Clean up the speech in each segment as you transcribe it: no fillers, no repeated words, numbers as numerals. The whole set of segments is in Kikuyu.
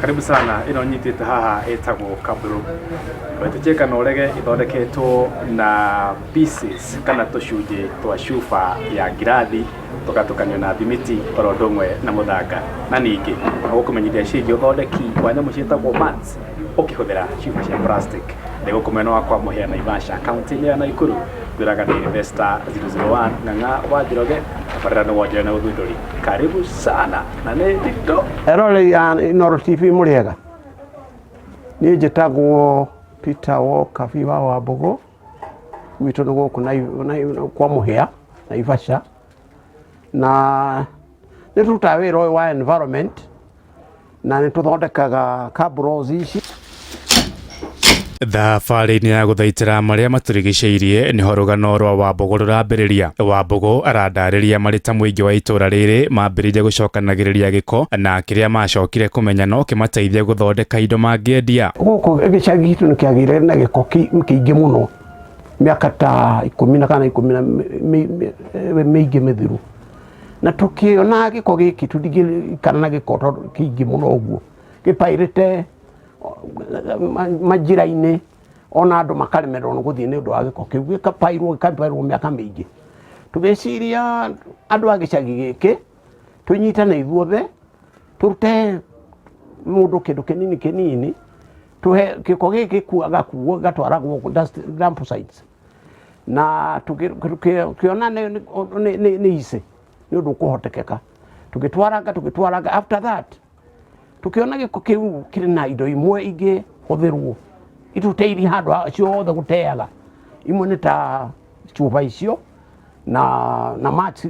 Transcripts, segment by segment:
Karibu sana. Ĩno nyitĩte haha ĩtagwo kabro. Wetĩkie kana ũrege, ĩthondeketwo na pieces kana tũcunjĩ twa cuba ya ngirathi tũgatukanio na thimiti oro ũndũ ũmwe na mũthanga. Na ningĩ gũkũmenyithia ciĩgiĩ ũthondeki wa nyamũ ciĩtagwo mats ũkĩhũthĩra cuba cia plastic. Ndĩ gũkũ mwena wakwa Mũhĩa, Naivasha, kaunti-inĩ ya Naikuru. Ngwĩraga nĩ Investor 001 Ng'ang'a wa Njoroge. Tabarĩra nĩ wonjoria na ũthundũri. Karibu sana na nĩ nditũ. Eroreri a Inooro TV, mũrĩega? Niĩ njĩtagwo Peter Walker Biwa wa Mbũgũ. Gwitũ nĩ gũkũ kwa Mũhĩa, Naivasha. Na nĩ tũrutaga wĩra ũyũ wa environment na nĩ tũthondekaga cabros ici. Thabarĩ-inĩ ya gũthaitĩra marĩa matũrigicĩirie nĩho rũgano rwa Wambũgũ rũrambĩrĩria. Wambũgũ arandarĩria marĩ ta mũingĩ wa itũra rĩrĩ mambĩrĩirie gũcokanagĩrĩria gĩko na kĩrĩa macokire kũmenya no kĩmateithie gũthondeka indo mangĩendia. Gũkũ gĩcagi gitũ nĩ kĩagĩire na gĩko kĩingĩ mũno mĩaka ta 10 na kana 10 na mĩingĩ mĩthiru. Na tũkĩona gĩko gĩkĩ tũtingĩikara na gĩko tondũ kĩingĩ mũno ũguo gĩpairĩte manjĩra-inĩ, ona andũ makaremererwo nĩ gũthiĩ nĩ ũndũ wa gĩko kĩu gĩkapairwo gĩkapairwo mĩaka mĩingĩ. Tũgĩciria andũ a gĩcagi gĩkĩ tũnyitane ithuothe, tũrute mũndũ kĩndũ kĩnini kĩnini, tũhe gĩko gĩkĩ gĩkuagwo gĩgatwaragwo dump sites. Na tũkĩona nĩ easy, nĩ ũndũ ũkũhotekeka. Tũgĩtwaranga tũgĩtwaranga, after that tũkĩona gĩko kĩu kĩrĩ na indo imwe ingĩhũthĩrwo itũteithie handũ ciothe gũteaga. Imwe nĩ ta cuba icio na mats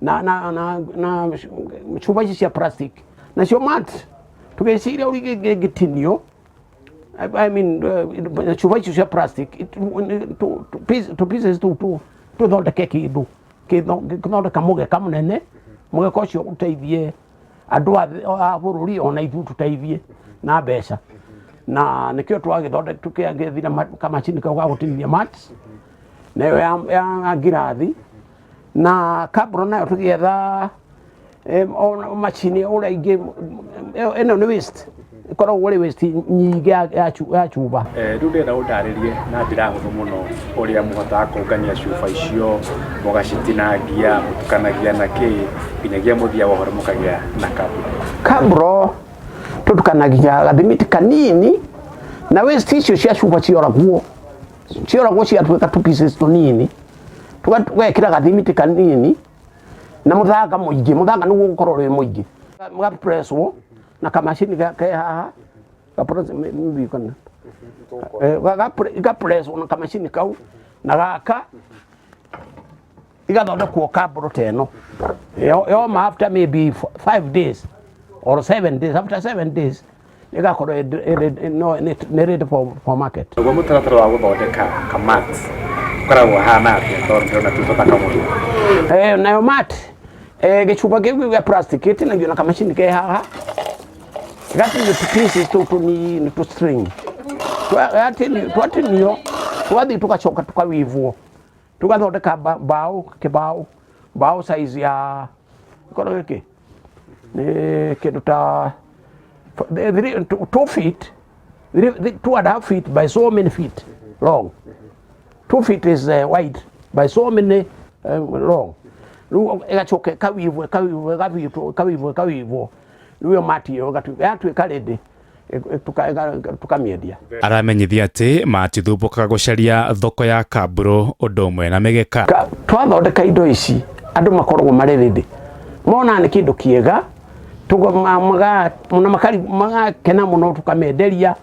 na cuba ici cia plastic. Nacio mats tũgĩciria ũrĩa ingĩtinio, I mean, cuba icio cia plastic tũ pieces tũu tũthondeke kĩndũ gĩthondeka mũgeka mũnene. Mũgeka ũcio ũteithie andũ a bũrũri ona ithuĩ tũteithie na mbeca. Na nĩkĩo twagĩthondeka, tũkĩgethire kamacini kau ga gũtinithia mats nayo ya ngirathi na kabro, nayo tũgĩetha macini ũrĩa ingĩ. Ĩno nĩ waste, ĩkoragwo ĩrĩ waste nyingĩ ya cuba. Rĩu ndĩrenda ũndarĩrie na njĩra hũthũ mũno ũrĩa mũhotaga kũngania cuba icio, mũgacitinangia, mũtukanagia na kĩ, nginyagia mũthia wa ũhoro mũkagĩa na kabro. Kabro tũtukanagia gathimiti kanini na waste icio cia cuba cioragwo cioragwo ciatuĩka tũ pieces tũnini, tũgekĩra gathimiti kanini na mũthanga mũingĩ. Mũthanga nĩguo ũgũkorwo wĩ mũingĩ, gapresswo na kamacini ke haha kana gapresswo na kamacini kau na gaka igathondekwo kabro ta ĩno. Yoma after maybe 5 days or 7 days, after 7 days ĩgakorwo nĩ ready for market. Naguo mũtaratara wa gũthondeka kamat ũkoragwo ũhana atĩa, tondũ ndĩrona tu tũthaka mũno? Nayo mat, gĩcuba kĩu gĩa plastic gĩtinagio na kamacini ke haha, gatinio tũ pieces tũu tũnini, tũ string. Twatinio twathiĩ tũgacoka tũkawivwo, tũgathondeka mbaũ, kĩbaũ, mbaũ size ya ĩkorwo gĩkĩ nĩ kĩndũ ta 2 feet, 2.5 feet by so many feet long. 2 feet is wide by so many long. Rĩu ĩgacoka ĩkawivwo, ĩkawivwo, ĩkawivwo, ĩkawivwo, ĩkawivwo. Rĩu ĩyo mati ĩyo yatuĩka ready, tũkamĩendia. Aramenyithia atĩ matithumbũkaga gũcaria thoko ya kamburo ũndũ ũmwe na mĩgeka. Twathondeka indo ici, andũ makoragwo marĩ ready, mona nĩ kĩndũ kĩega na magakena mũno. Tũkamenderia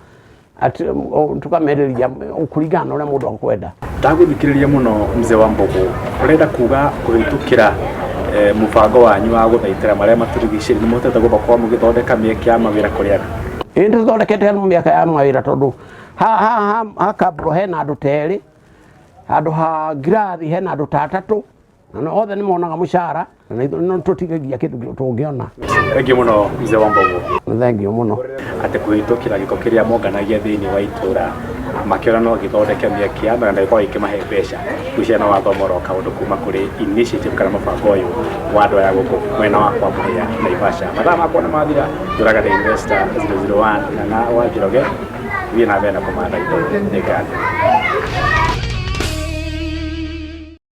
tũkamenderia kũringana na ũrĩa mũndũ akwenda. Ndagũthikĩrĩria mũno, mzee wa Mbũgũ. Ũrenda kuga kũhĩtũkĩra mũbango wanyu wa gũthaitĩra marĩa matũrigicĩirie nĩ mũhotete gũkorwo mũgĩthondeka mĩeke ya mawĩra kũrĩ andũ? Ĩĩ, nĩ tũthondekete mĩaka ya mawĩra, tondũ ha kabro hena andũ ta erĩ, handũ ha ngirathi hena andũ ta atatũ, na othe nĩ monaga mũcara na ithuĩ no tũtigagia kĩndũ tũngĩona. Thengiũ mũno, mzee wa Mbũgũ. Thengiũ mũno. Atĩ kũhĩtũkĩra gĩko kĩrĩa monganagia thĩinĩ wa itũra. Makĩona no gĩthondeke mĩeke ya na gĩkorwo gĩkĩmahe mbeca. Ngwĩciria no wathoma oro kaũndũ kuma kũrĩ initiative kana mũbango ũyũ wa andũ aya gũkũ mwena wa kwa Mũhĩa, Naivasha. Mathaa makwa nĩ mathira, ndũraga the investor 001 kana wa Njoroge, thiĩ na mbere na kũmatha indo. Nĩ ngatho.